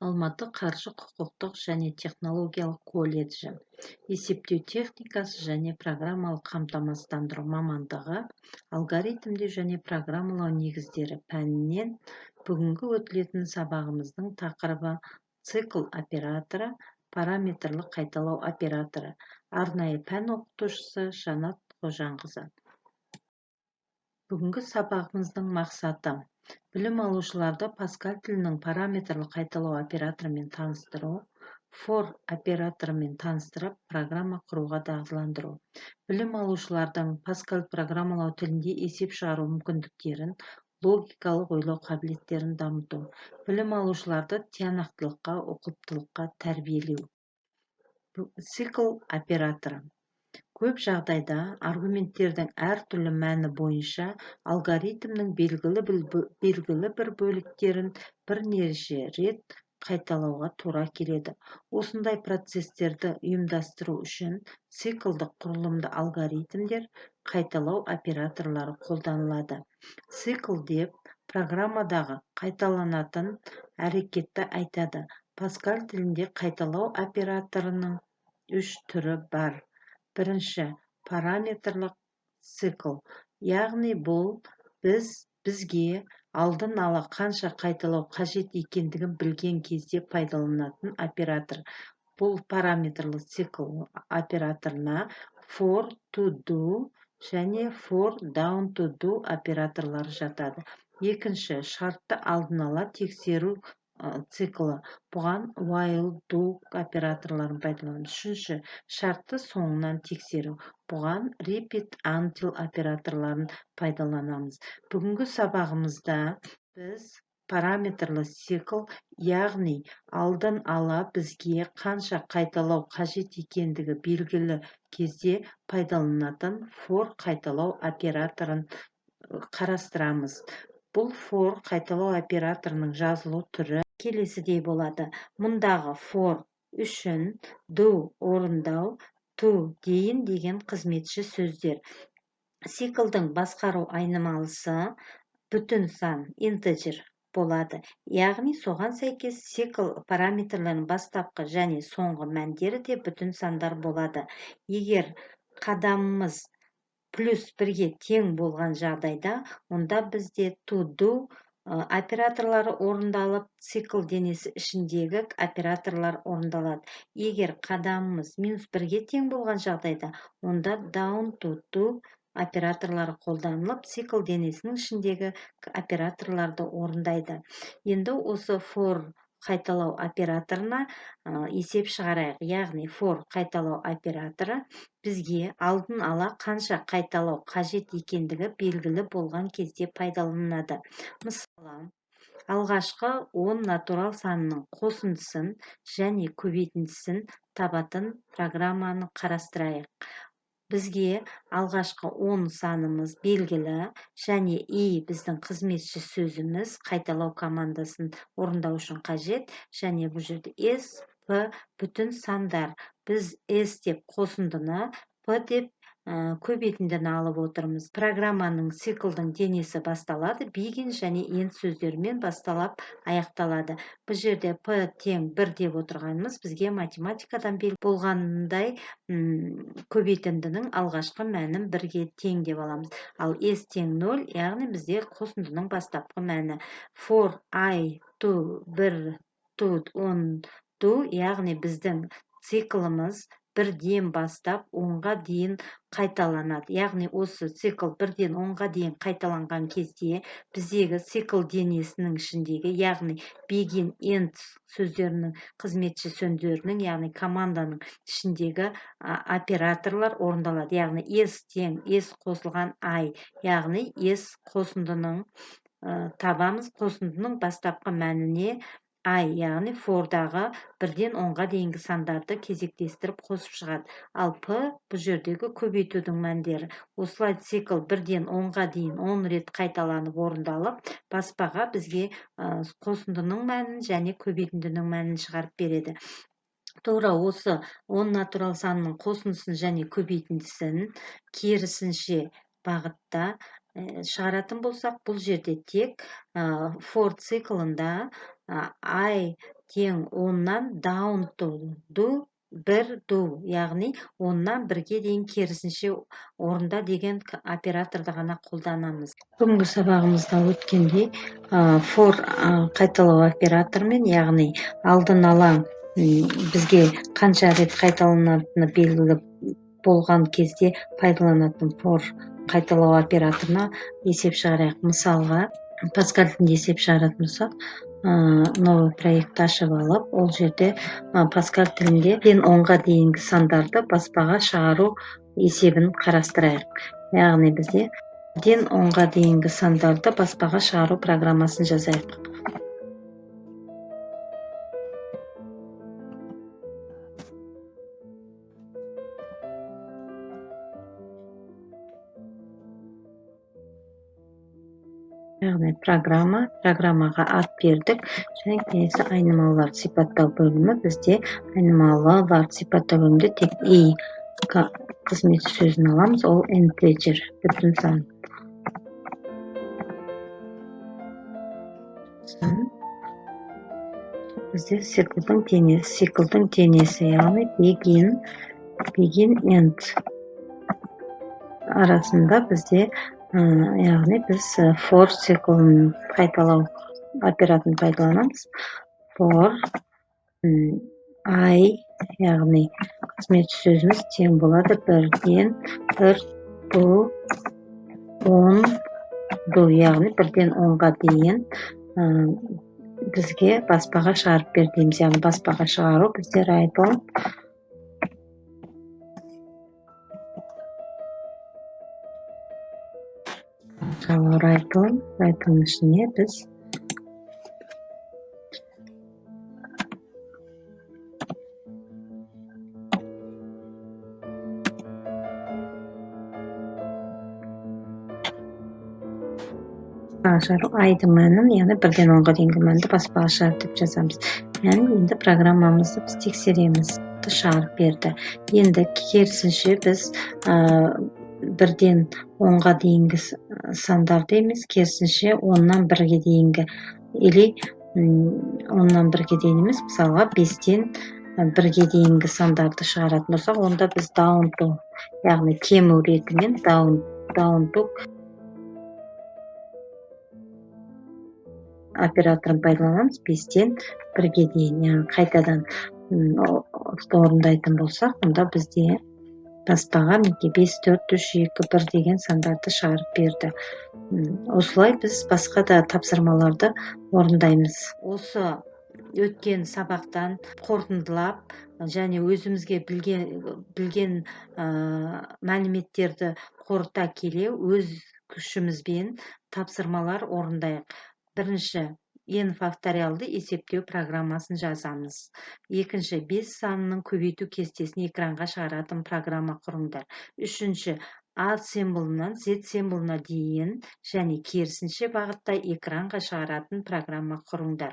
Алматы қаржы-құқықтық және технологиялық колледжі, есептеу техникасы және программалық қамтамасыздандыру мамандығы, алгоритмдеу және программалау негіздері пәнінен. Бүгінгі өтілетін сабағымыздың тақырыбы: цикл операторы, параметрлік қайталау операторы. Арнайы пән оқытушысы Жанат Қожанқызы. Бүгінгі сабағымыздың мақсаты: білім алушыларды Паскаль тілінің параметрлік қайталау операторымен таныстыру, for операторымен таныстырып, программа құруға дағдыландыру, білім алушылардың Паскаль программалау тілінде есеп шығару мүмкіндіктерін, логикалық ойлау қабілеттерін дамыту, білім алушыларды тиянақтылыққа, ұқыптылыққа тәрбиелеу. Цикл операторы. Көп жағдайда аргументтердің әртүрлі мәні бойынша алгоритмнің белгілі бір бөліктерін бірнеше рет қайталауға тура келеді. Осындай процестерді ұйымдастыру үшін циклдық құрылымды алгоритмдер, қайталау операторлары қолданылады. Цикл деп программадағы қайталанатын әрекетті айтады. Паскаль тілінде қайталау операторының үш түрі бар. Бірінші, параметрлік цикл, яғни бұл бізге алдын ала қанша қайталау қажет екендігін білген кезде пайдаланатын оператор. Бұл параметрлі цикл операторына for to do және for down to do операторлары жатады. Екінші, шартты алдын ала тексеру циклі. Бұған while, do операторларын пайдаланамыз. Үшінші, шартты соңынан тексеру. Бұған repeat until операторларын пайдаланамыз. Бүгінгі сабағымызда біз параметрлі цикл, яғни алдын ала бізге қанша қайталау қажет екендігі белгілі кезде пайдаланатын for қайталау операторын қарастырамыз. Бұл for қайталау операторының жазылу түрі келесідей болады. Мұндағы for үшін, do орындау, to дейін деген қызметші сөздер. Циклдың басқару айнымалысы бүтін сан, integer болады, яғни соған сәйкес цикл параметрлерінің бастапқы және соңғы мәндері де бүтін сандар болады. Егер қадамымыз плюс бірге тең болған жағдайда, онда бізде to do операторлары орындалып, цикл денесі ішіндегі операторлар орындалады. Егер қадамымыз минус бірге тең болған жағдайда, онда down to do операторлары қолданылып, цикл денесінің ішіндегі операторларды орындайды. Енді осы for қайталау операторына есеп шығарайық. Яғни for қайталау операторы бізге алдын ала қанша қайталау қажет екендігі белгілі болған кезде пайдаланылады. Мысалы, алғашқы 10 натурал санының қосындысын және көбейтіндісін табатын программаны қарастырайық. Бізге алғашқы 10 санымыз белгілі және и біздің қызметші сөзіміз, қайталау командасын орындау үшін қажет. Және бұл жерде s, p бүтін сандар. Біз s деп қосындыны, p деп көбейтіндіні алып отырмыз. Программаның, циклдың денесі басталады, begin және end сөздерімен басталып, аяқталады. Бұл жерде p тең 1 деп отырғанымыз бізге математикадан белгілі болғанындай, көбейтіндінің алғашқы мәнін бірге тең деп аламыз. Ал s тең 0, яғни бізде қосындының бастапқы мәні. For i to 1 to 10 do, яғни біздің циклымыз бірден бастап 10-ға дейін қайталанады. Яғни осы цикл бірден 10-ға дейін қайталанған кезде біздегі цикл денесінің ішіндегі, яғни begin, end сөздерінің, қызметші сөздерінің, яғни команданың ішіндегі операторлар орындалады. Яғни s тең s қосылған i, яғни s қосындының табамыз, қосындының бастапқы мәніне i, яғни for-дағы бірден 10-ға дейінгі сандарды кезектестіріп қосып шығады. Ал p бұл жердегі көбейтудің мәндері. Осылай цикл бірден 10-ға дейін 10 рет қайталанып орындалып, баспаға бізге қосындының мәнін және көбейтіндінің мәнін шығарып береді. Тура осы 10 натурал санының қосындысын және көбейтіндісін керісінше бағытта шығаратын болсақ, бұл жерде тек for циклында i Тең 10-нан down to do 1 do, яғни 10-нан 1-ге дейін керісінше орында деген операторды ғана қолданамыз. Бүгінгі сабағымызда өткендей, for қайталау операторымен, яғни алдын ала бізге қанша рет қайталанатыны белгілі болған кезде пайдаланатын for қайталау операторына есеп шығарайық. Мысалға, Паскаль тілінде есеп шығаратын болсақ, новый проект ашып алып, ол жерде Паскаль тілінде 10-ға дейінгі сандарды баспаға шығару есебін қарастырайық. Яғни бізде 10-ға дейінгі сандарды баспаға шығару программасын жазайық. Яғни программаға ат бердік, және келесі айнымалыларды сипаттау бөлімі. Бізде айнымалыларды сипаттау бөлімінде тек и қызметші сөзін аламыз, ол integer, бүтін сан. Бізде циклдың денесі, яғни begin end арасында бізде, яғни біз for циклін қайталау операторын пайдаланамыз. For i, яғни қызметші сөзіміз тең болады 1-ден 1 to 10 do, яғни 1-ден 10-ға дейін бізге баспаға шығарып бер дейміз. Яғни баспаға шығару бізде write on ішіне біз шығару i-дің мәнін, яғни 1-ден 10-ға дейінгі мәнді баспаға шығар деп жазамыз. Яғни енді программамызды біз тексереміз. Шығарып берді. Енді керісінше біз 1-ден 10-ға дейінгі сандарды емес, керісінше 10-нан 1-ге дейінгі, или 10-нан 1-ге дейін емес, мысалға 5-тен 1-ге дейінгі сандарды шығаратын болсақ, онда біз down to, яғни кему ретімен down to операторын пайдаланамыз 5-тен 1-ге дейін. Яғни қайтадан орындайтын болсақ, онда бізде баспаға мінекей 5, 4, 3, 2, 1 деген сандарды шығарып берді. Осылай біз басқа да тапсырмаларды орындаймыз. Осы өткен сабақтан қорытындылап және өзімізге білген мәліметтерді қорыта келе өз күшімізбен тапсырмалар орындайық. Бірінші, n факториалды есептеу программасын жазамыз. Екінші, 5 санының көбейту кестесін экранға шығаратын программа құрыңдар. Үшінші, А символынан Z символына дейін және керісінше бағытта экранға шығаратын программа құрыңдар.